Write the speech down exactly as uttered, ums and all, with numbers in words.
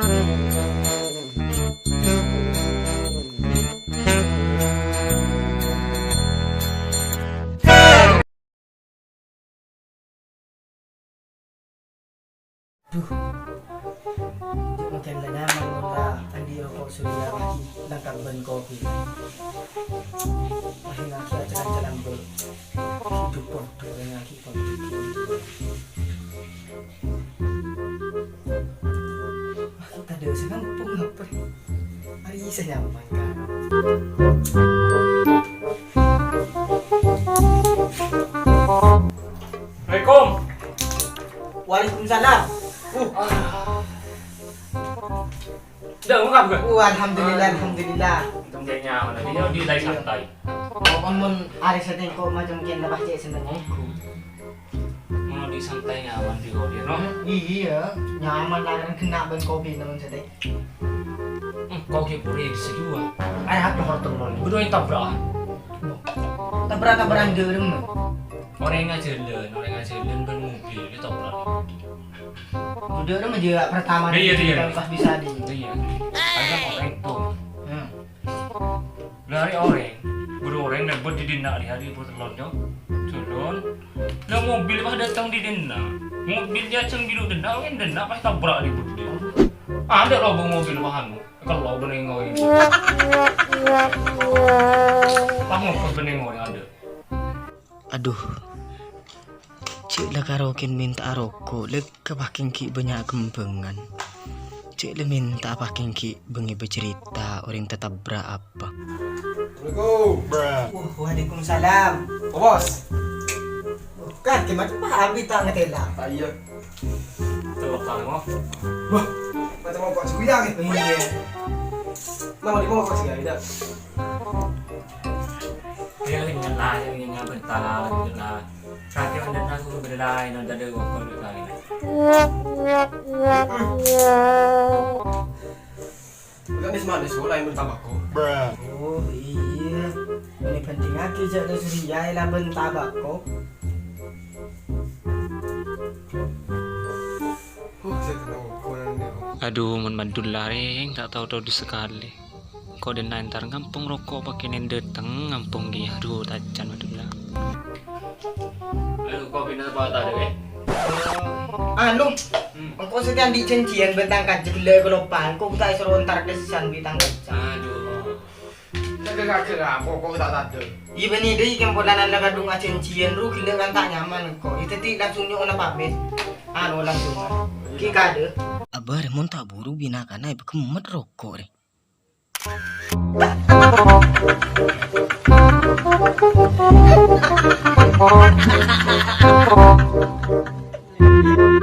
Duh, cè' mangkèn la nyaman mon la andi' roko' Surya lagi langkap bân kopi. Mahin lagi ajaran jalan bol. Hidup bodoh, lagi bodoh. Aku tadi usah ngampung apa? Ari saya nyaman kan. Assalamualaikum. Waalaikumsalam. Uh. Dah, buka, buka. Uh, alhamdulillah, alhamdulillah. Untung dia nyaman. Tadi dia di lai santai. Pokoknya mon hari setengko macam kian lepas cek seneng aku. Mau di santai nyaman di kopi, no? Iya, nyaman lah kan kena bân kopi teman setengko. Hmm, kopi puri bisa juga. Ayo, apa hortel lo? Berdua yang tabrakan. Tabrak-tabrakan dhewe, no? Orèng ajhâlân, orèng ajhâlân bân mobil, tabrak. Udah, udah, menjadi pertama. Iya, iya. Pas bisa di. Iya. Kan orèng tuh. Hmm. Lah, arè orèng, buru orèng lèbât di dinna' arè, arè buru tello, yo. Jhâlân. Lah, mobil pas dâteng di dinna'. Mobil jhâjhâng bilu dinna', kan dinna' pas tabrak di budi. Ada loh, bawa mobil pas anu. Kalau udah nengok ini. Pas ngoper udah nengok ini ada. Aduh, cè' la karo kèng mènta'a roko', la ka pakèng ghi' bânnya' kembhângan. Cè' la mènta'a pakèng ghi' bângè bâcerrita orèng tatabrak apa. Assalamualaikum. Wah, waalaikumsalam. Oh, Bos. Wah, kan, gimana, Pak? Abi tak ngetela. Ah, iya. Tuh, Bang, oh. Wah, macam apa sih, ya, gitu? Iya. Nama di bawah sih, ya, tidak? Iya, lagi ngelah, lagi ngelah, bentar, lagi ngelah. Kaki udah nanggung, udah lain, udah ada gokol, udah lain. Bukan di semana, sekolah yang bertabako. Oh, iya. Ini penting lagi, jadi Surya, lah, bertabako. Aduh, mon Madullah rèng ta' tao todus sakalè. Ko' dhinna' entar ngampong roko' pakènèn dâteng ngampong ghi. Aduh, tacan Madullah. Aduh, ko' bina apa tadi, eh? Anu, engko' satèya andi' janjian bân tang kanca ghellâ' kaloppahan, ko' ta' èsoro entar dâssan bi' tang kanca. Aduh. Kagak-kagak, pokok tak ada. Iyâ, bânnè dâi, kèng polana la kadhung ajhânjhiyân, ru ghellâ' kan ta' nyaman engko'. Iyâ, dhâddhi langsung nyo'ona pamit. Anu, langsung. Ki kadâ. Abâ, mon ta' buru bina kana èpaghemmet roko' rè.